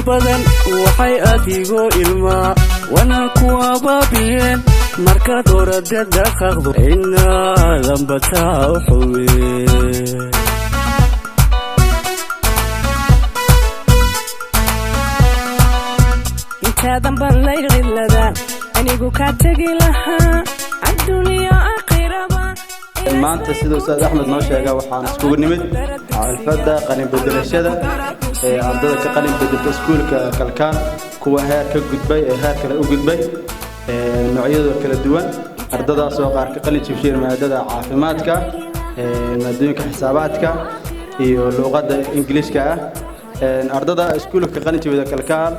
Badan waxay adigoo ilmaa wana ku abaabiyeen markaad orada dhaqaaqdo inaadan bataa u xume. Intaadan baan lay cilada anigu kaa tegi lahaa adduunyo aakhiraba. Maanta, siduu Ustaad Axmed noo sheega, waxaan iskugu nimid xafladda qalin bedelashada ee ardada ka qalin bedelta iskuulka Kalkaal, kuwa heer ka gudbay ee heer kale u gudbay, noocyadooda kala duwan. Ardadaasoo qaar ka qalin jibshiyeen maadada caafimaadka, maadooyinka xisaabaadka iyo luuqadda Ingiliishka ah. Ardada iskuulka ka qalin jibida Kalkaal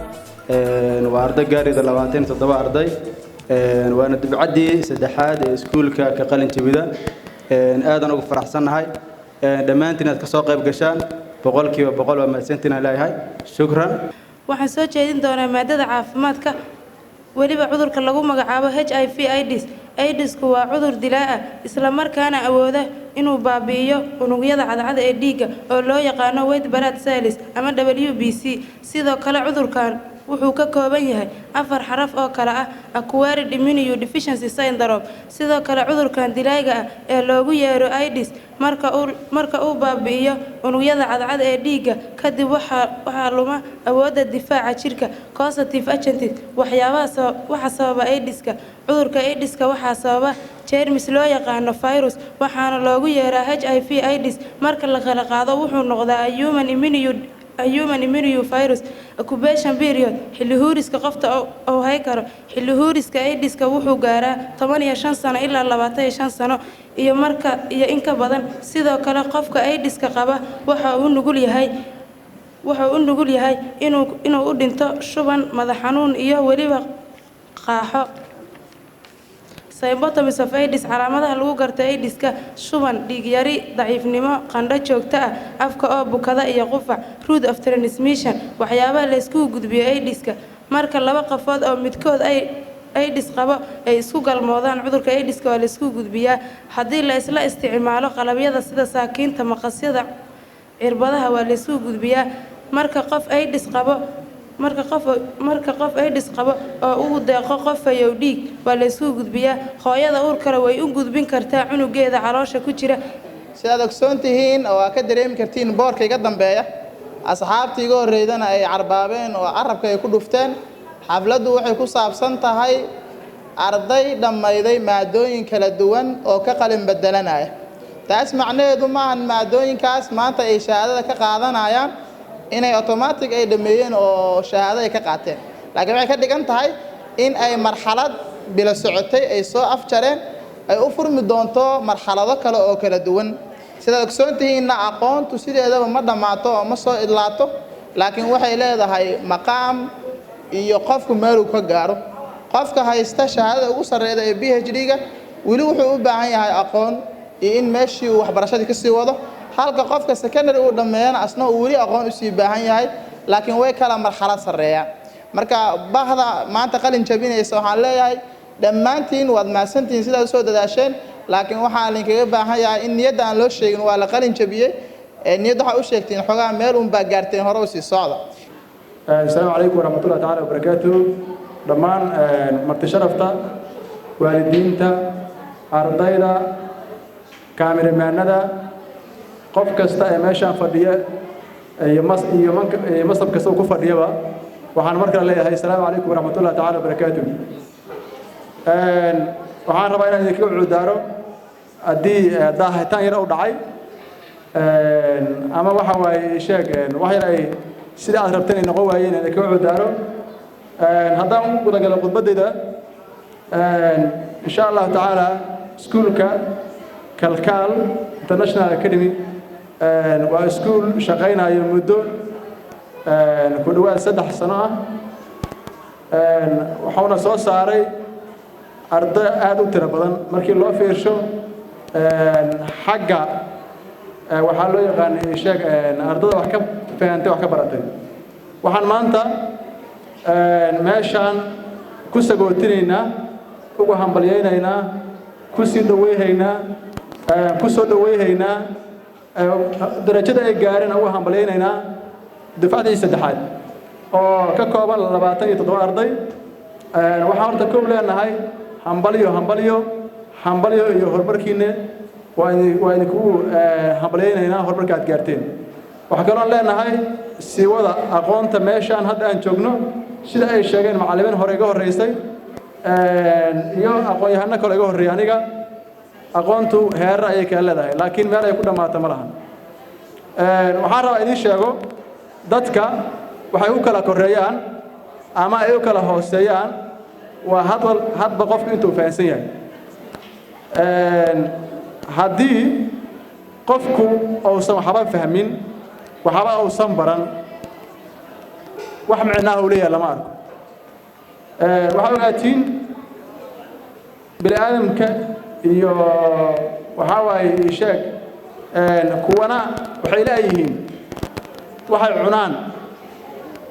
waa arday gaarayda 27 arday, waana dufcaddii saddexaad ee iskuulka ka qalin jibida. Aadan ugu faraxsannahay dhammaantiin aad ka soo qayb gashaan. 100% waa mahadsantiin aan leeyahay. Shukran. Waxaan soo jeedin doonaa maadada caafimaadka, weliba cudurka lagu magacaabo HIV AIDS. Aidisku waa cudur dilaa ah, isla markaana awooda inuu baabi'iyo unugyada cadcad ee dhiigga oo loo yaqaano white blood cells ama WBC. Sidoo kale, cudurkan wuxuu ka kooban yahay afar xaraf oo kale ah acquired immune deficiency syndrome. Sidoo kale, cudurkan dilaaga ah ee loogu yeero AIDS, marka uu baabi'iyo unugyada cadcad ee dhiigga kadib, waxaa luma awoodda difaaca jirka. Causative agent, waxyaabaha waxa sababa AIDSka. Cudurka AIDSka waxaa sababa jeermis loo yaqaano virus, waxaana loogu yeeraa HIV AIDS. Marka la kala qaado, wuxuu noqdaa human immune virus. Incubation period, xilli huuriska qofta uu hay karo. Xilli huuriska AIDSka wuxuu gaaraa 15 sano ilaa 25 sano iyo marka iyo in ka badan. Sidoo kale, qofka AIDSka qaba waxa uu u nugul yahay inuu u dhinto shuban, madax xanuun iyo weliba qaaxo. Symptoms of AIDS, calaamadaha lagu garto AIDSka: shuban, dhiig yari, daciifnimo, qandho joogto ah, afka oo bukada iyo qufac. Route of transmission, waxyaabaha la iskugu gudbiyo AIDSka: marka laba qofood oo midkood ay AIDS qabo ay isku galmoodaan, cudurka AIDSka waa la isku gudbiyaa. Haddii la isla isticmaalo qalabyada sida saakiinta, maqasyada, cirbadaha, waa la isku gudbiyaa. Marka qof AIDS qabo oo uu deeqo qof fayow dhiig, waa la isku gudbiyaa. Hooyada uurkale way u gudbin kartaa cunugeeda caloosha ku jira. Sidaad ogsoon tihiin oo aad ka dareemi kartiin boorka iga dambeeya, asxaabtii iga horreydana ay carbaabeen oo carabka ay ku dhufteen, xafladdu waxay ku saabsan tahay arday dhammayday maadooyin kala duwan oo ka qalin bedelanaya. Taas macnaheedu maahan maadooyinkaas maanta ay shahaadada ka qaadanayaan inay automatic ay dhammeeyeen oo shahaado ay ka qaateen, laakiin waxay ka dhigan tahay in ay marxalad bila socotay ay soo afjareen, ay u furmi doonto marxalado kale oo kala duwan. Sidaad ogsoon tihiinna, aqoontu sideedaba ma dhammaato oo ma soo idlaato, laakiin waxay leedahay maqaam iyo qofku meeluu ka gaaro. Qofka haysta shahaadada ugu sarreyda ee PhD-ga weli wuxuu u baahan yahay aqoon iyo in meeshii uu waxbarashadii kasii wado, halka qofka secondary uu dhammeeyana asna uu weli aqoon usii baahan yahay, laakiin way kala marxalad sarreeyaan. Marka bahda maanta qalin jabinaysa waxaan leeyahay, dhammaantiin waad mahadsantihiin sidaad usoo dadaasheen, laakiin waxaa idinkaga baahan yahay in niyadda aan loo sheegin waa la qalin jabiyey. Ee niyadda waxaa u sheegtiin xogaa meel unbaa gaarteen, hore usii socda. Asalaamu calaykum waraxmatullahi tacaala wabarakaatuhu. Dhammaan marti sharafta, waalidiinta, ardayda, kaamiramaanada, qof kasta ee meeshaan fadhiya iyo mas iyo manka iyo masab kasta uu ku fadhiyaba, waxaan mar kale leeyahay asalaamu calaykum waraxmatullahi tacaala wabarakaatuhu. Waxaan rabaa inaan idinkaga cududaaro haddii daahitaan yar u dhacay ama waxa waaye sheeg wax yar ay sida aad rabteen ay noqon waayeen, idinkaga cududaaro. Haddaan u gudagalo khudbaddayda, insha Allahu tacaala, iskuulka Kalkaal International Academy waa iskuul shaqaynayo muddo ku dhowaad 3 sano ah, wuxuuna soo saaray arday aada u tiro badan. Markii loo fiirsho xagga waxaa loo yaqaan sheeg ardada wax ka fahantay, wax ka baratay, waxaan maanta meeshaan ku sagootinaynaa, ugu hambalyaynaynaa, ku sii dhaweyhaynaa, ku soo dhaweyhaynaa, darajada ay gaareen ugu hambalyaynaynaa dufcadii saddexaad. Oo ka kooban 27 arday. Waxaan horta kow leenahay hambalyo, hambalyo, hambalyo iyo horumarkiina waa idinkugu hambalyaynaynaa horumarka aad gaarteen. Waxaa kaloon leenahay sii wada aqoonta. Meeshaan hadda aan joogno, sida ay sheegeen macallimiin hore iga horreysay iyo aqoon-yahano kale iga horreeyay aniga, aqoontu heerar ayay kala leedahay, laakiin meel ay ku dhammaato ma lahan. Waxaan rabaa idiin sheego, dadka waxay u kala korreeyaan ama ay u kala hooseeyaan waa hadal hadba qofku intuu fahansan yahay. Haddii qofku uusan waxba fahmin, waxba uusan baran, wax micnaha uu leeyahay lama arko. Waxaa ogaatiin bini aadamka iyo waxaa waaye sheeg, kuwana waxay leeyihiin waxay cunaan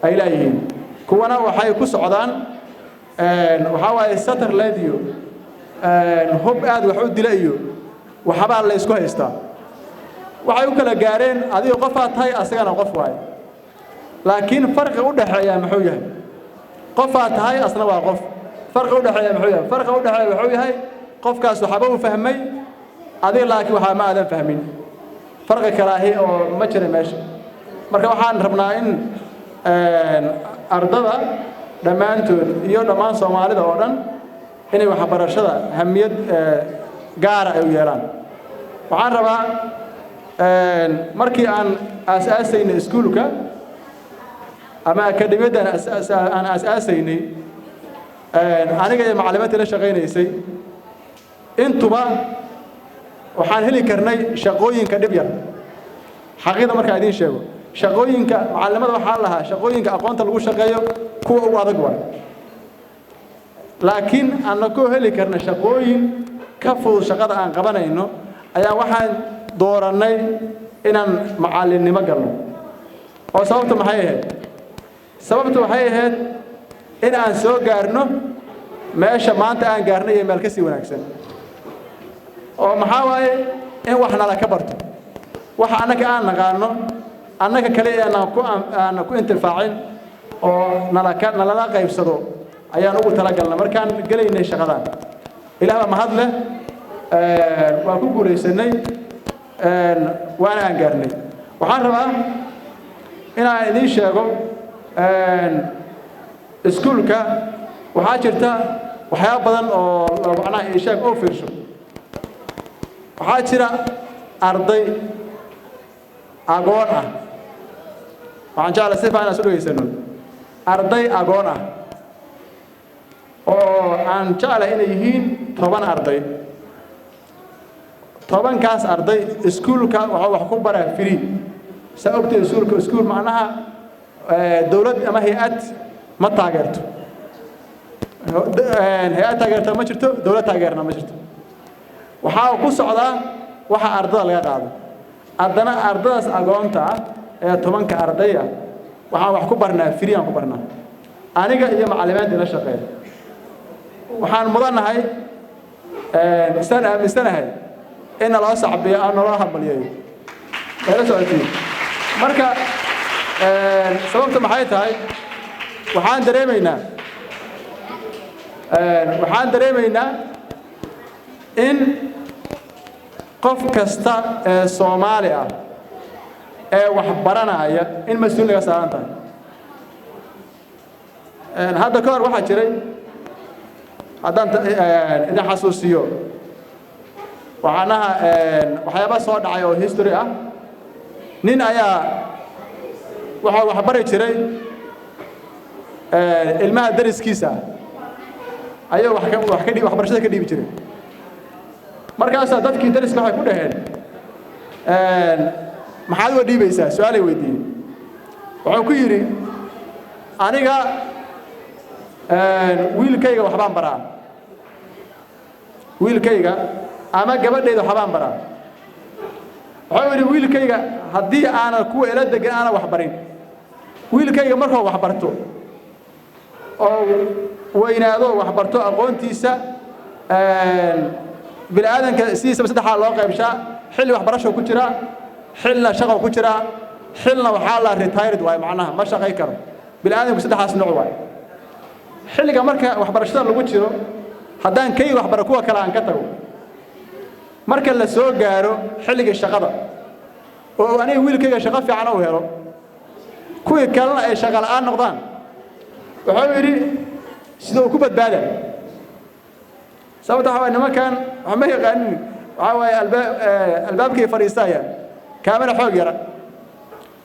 ay leeyihiin, kuwana waxay ku socdaan waxaa waaye satellite iyo hub aad wax u dila iyo waxbaa la isku haystaa. Waxay u kala gaareen, adiga qofaad tahay, asagana qof waaye, laakiin farqi u dhaxeeya muxuu yahay? Qofaad tahay, asna waa qof. Farqi u dhexeeya muxuu yahay? Farqi u dhexeeya wuxuu yahay qofkaas waxba uu fahmay, adiga laakiin waxaa ma aadan fahmin. Farqi kalaahi oo ma jira meesha. Marka waxaan rabnaa in ardada dhammaantood iyo dhammaan Soomaalida oo dhan inay waxbarashada hamiyad gaara ay u yeelaan. Waxaan rabaa, markii aan aas-aasaynay iskuulka ama akademiyaddan aan aas-aasaynay, aniga iyo macalimiinta la shaqaynaysay intuba waxaan heli karnay shaqooyinka dhib yar. Xaqiiqda markaa idiin sheego, shaqooyinka macalimada waxaa lahaa shaqooyinka aqoonta lagu shaqeeyo kuwa ugu adag waay, laakiin annakoo heli karna shaqooyin ka fudud shaqada aan qabanayno ayaa waxaan doorannay inaan macallinnimo galno. Oo sababtu maxay ahayd? Sababtu waxay ahayd in aan soo gaarno meesha maanta aan gaarnay iyo meel ka sii wanaagsan, oo maxaa waaye? In wax nala ka barto, waxa annaka aan naqaano annaka kale aanan ku aanan ku intifaacin oo nalaka nalala qaybsado ayaan ugu talagalnay markaan gelaynay shaqadan. Ilaah baa mahad leh, waan ku guulaysanay, waana aan gaarnay. Waxaan rabaa inaan idiin sheego, iskuulka waxaa jirta waxyaaba badan oo macnaha isheeg oo fiirsho. Waxaa jira arday agoon ah. Waxaan jeclay si fiican inaan isu dhegaysano. Arday agoon ah oo aan jeclay inay yihiin 10 arday. 10-kaas arday iskuulka waxaa wax ku baraa free. Saa ogtay, iskuulka iskuul macnaha dowlad ama hay-ad ma taageerto, hay-ad taageerta ma jirto, dowlad taageerna ma jirto. Waxaa ku socdaa waxa ardada laga qaado. Haddana ardadaas agoonta ah ee 10-ka arday ah waxaan wax ku barnaa free aan ku barnaa, aniga iyo macallimiinta ila shaqeeya. Waxaan mudanahay, isaan aaminsanahay, in naloo sacbiyo aan naloo hambalyeeyo ila socotiin. Marka sababta maxay tahay? Waxaan dareemaynaa in qof kasta ee Soomaali ah ee wax baranaya in mas-uul naga saaran tahay. Hadda ka hor waxaa jiray, haddaan idin xasuusiyo, waxaanaha waxyaaba soo dhacay oo history ah. Nin ayaa waxaa wax bari jiray ilmaha dariskiisa ah ayuu wax ka wax ka waxbarashada ka dhiibi jiray. Markaasaa dadkii dariska waxay ku dhaheen, "Maxaad uga dhiibaysaa?" Su-aalay weydiiyeen. Wuxuu ku yidhi, "Aniga wiilkayga waxbaan baraa, wiilkayga ama gabadhayda waxbaan baraa." Wuxuu yidhi, "Wiilkayga haddii aanan kuwa ila degan aanan wax barin, wiilkayga markuu wax barto oo weynaado, wax barto, aqoontiisa bini aadanka sidiisaba saddexaa loo qaybshaa: xilli waxbarasho ku jira, xilna shaqo ku jira, xilna waxaa la retired waayo, macnaha ma shaqay karo." Bini aadamku saddexdaas nooc waay. Xilliga marka waxbarashada lagu jiro, haddaan kay waxbaro, kuwa kale aan ka tago, marka la soo gaaro xilligii shaqada oo aniga wiilkayga shaqo fiican u helo, kuwii kalena ay shaqo la'aan noqdaan, wuxuu yidhi sida uu ku badbaada. Sababta waxaa waye, nimankan wax ma yaqaanin. Waxaa waaye, albaabkay fadhiistayaan, kaamana xoog yara,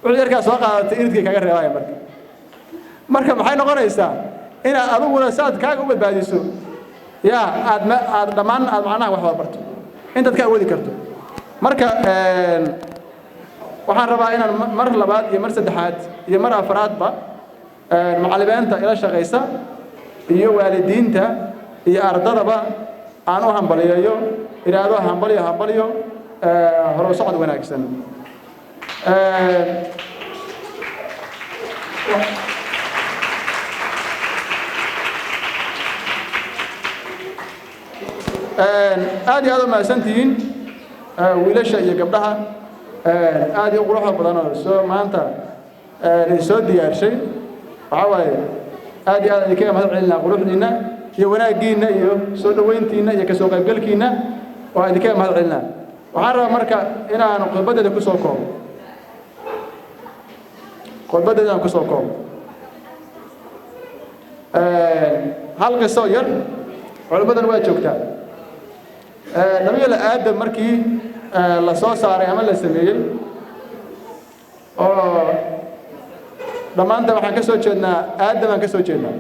wuxuu yarkaa soo qaadatay iridkay kaga reebaya. Marka maxay noqonaysaa? Inaad adiguna saad kaaga u badbaadiso yaa aad ma aad dhammaan aad macnaha wax wada barto intaad ka awoodi karto. Marka waxaan rabaa inaan mar labaad iyo mar saddexaad iyo mar afraadba macallimiinta ila shaqaysa iyo waalidiinta iyo ardadaba aan u hambaliyeeyo, idhaahdo hambalyo, hambalyo, hore u socod wanaagsan. Aad iyo aad u mahadsantihiin wiilasha iyo gabdhaha aad iyo quruxda badan oo soo maanta soo diyaarshay. Waxaa waaye, aad iyo aad idinkaga mahad celinaa quruxdiinna iyo wanaaggiinna iyo soo dhoweyntiinna iyo kasoo qaybgalkiinna, waa idinkaga mahad celinaa. Waxaan rabaa marka inaan khudbaddeeda kusoo koobo, khudbaddeeda aan kusoo koobo hal qiso yar. Culimmadan waa joogtaa. Nabiyulla Aadam markii la soo saaray ama la sameeyey, oo dhammaanta waxaan ka soo jeednaa Aadam, aan ka soo jeednaa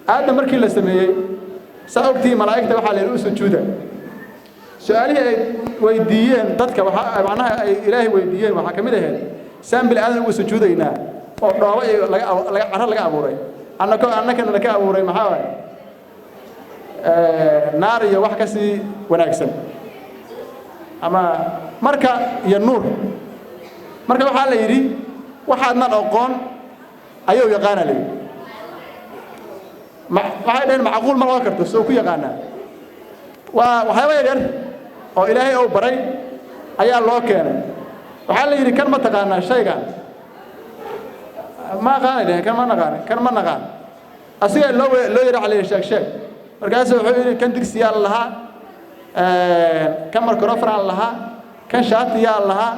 Aadam. Markii la sameeyey, saa ogtihiin, malaa'igta waxaa la yidhi u sujuuda. Su-aalihii ay weydiiyeen dadka, waxa macnaha ay Ilaahay weydiiyeen waxaa ka mid ahayd: saan bini aadan ugu sujuudaynaa oo dhoobo iyo laga laga carro laga abuuray, annako annakana laka abuuray maxaa waaye naar iyo wax ka sii wanaagsan ama marka iyo nuur? Marka waxaa la yidhi, waxaadnan aqoon ayuu yaqaana la yidhi. Waxay dhaheen macquul ma noqon karto, soo ku yaqaanaa. Waa waxyaaba yar yar oo Ilaahay uu baray ayaa loo keenay. Waxaa la yidhi, kan ma taqaanaa? Shaygan ma aqaanay dhaheen. Kan ma naqaan, kan ma naqaan. Asigaa loo yidhi, waxa la yidhi sheeg sheeg. Markaasuu wuxuu yidhi, kan digsiyaa lahaa, kan microphone lahaa, kan shaatiyaa lahaa.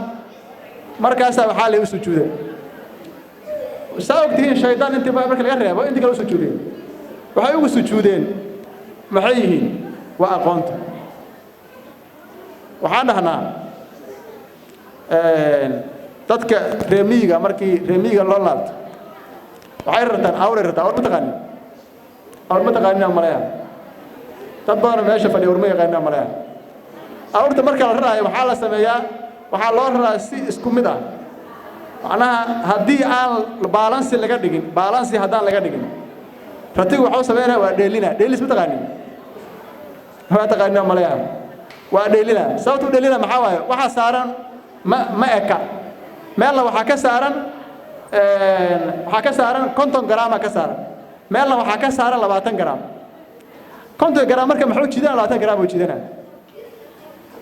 Markaasaa waxaa la u sujuuday. Saa ogtihiin, shaydaan intii marka laga reebo intii kale u sujuudeen. Waxay ugu sujuudeen maxay yihiin? Waa aqoonta. Waxaan dhahnaa dadka reer miyiga, markii reer miyiga loo laabto, waxay rartaan awray rartaan. Awr ma taqaanin? Awr ma taqaanin malaya? Dad badanoo meesha fadhiya awr ma yaqaanin malaya. Awrta marka la raraayo waxaa la sameeyaa, waxaa loo raraa si isku mid ah. Macnaha haddii aan balance laga dhigin, balance haddaan laga dhigin, ratigu waxuu sameynaya waa dheelina. Dheelis ma taqaanin? Ma taqaanin malaya? Waa dheelina. Sababtu dheelina maxaa waaye? Waxaa saaran ma eka. Meelna waxaa ka saaran 50 garaama ka saaran, meelna waxaa ka saaran 20 garaam. 50 garaam marka muxuu jiidana? 20 garaam uu jiidana.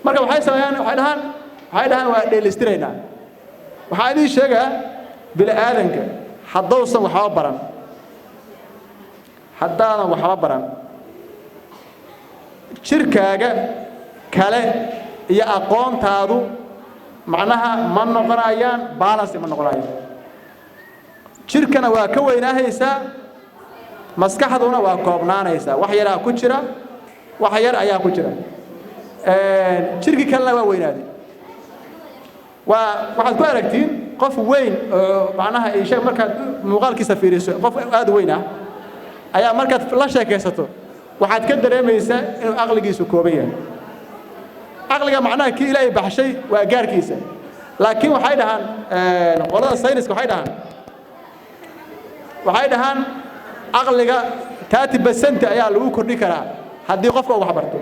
Marka waxay sameeyaan, waxay dhahaan waa dheelistiraynaa. Waxaa idiin sheegaa, bini aadanka haddausan waxba baran, haddaadan waxba baran, jirkaaga kale iyo aqoontaadu macnaha ma noqonayaan balance, ma noqonayaan. Jirkana waa ka weynaahaysaa, maskaxduna waa koobnaanaysaa. Wax yaraa ku jira, wax yar ayaa ku jira, jirkii kalena waa weynaaday. Waa waxaad ku aragtiin qof weyn oo macnaha sheeg, markaad muuqaalkiisa fiiriso, qof aad u weyn ah ayaa markaad la sheekaysato waxaad ka dareemaysaa inuu aqligiisu kooban yahay. Caqliga macnaha kii Ilaahay baxshay waa gaarkiisa, laakiin waxay dhahaan qolada sayniska, waxay dhahaan caqliga 30% ayaa lagu kordhi karaa haddii qofka uu wax barto.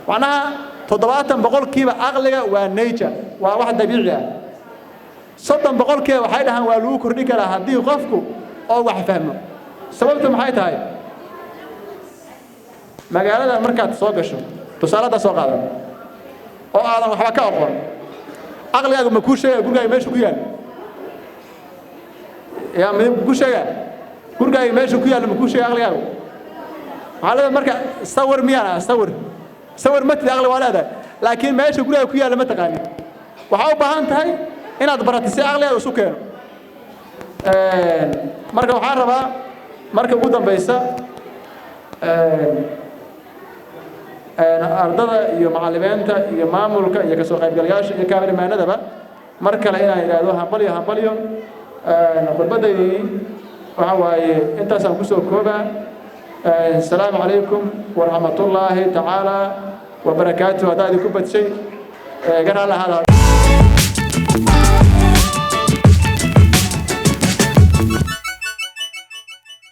Macnaha 70% caqliga waa nature, waa wax dabiici ah. 30% waxay dhahaan waa lagu kordhi karaa haddii qofku oo wax fahmo. Sababtu maxay tahay? Magaalada markaad soo gasho, tusaalada soo qaadan, oo aadan waxba ka aqoon, caqligaagu ma kuu sheegaya gurigaaga meeshu ku yaal? Yaa midib ku sheega gurigaaga meesha ku yaalla? Ma kuu sheega aqligaagu? Waxaa leedahay marka sawir miyaan ah? Sawir, sawir ma tidi. Aqli waa leedahay, laakiin meesha gurigaaga ku yaalla ma taqaanin. Waxaa u baahan tahay inaad baratay si aqligaaga isu keeno. Marka waxaan rabaa marka ugu dambaysa ardada iyo macallimiinta iyo maamulka iyo kasoo qaybgalayaasha iyo kaameramanadaba mar kale inaan idhaahdo hambalyo, hambalyo. Khudbadaydii waxa waaye intaasaan kusoo koobaa. Asalaamu calaykum waraxmatullaahi tacaala wabarakaatuh. Haddaa idinku badshay, gar hal ahaada.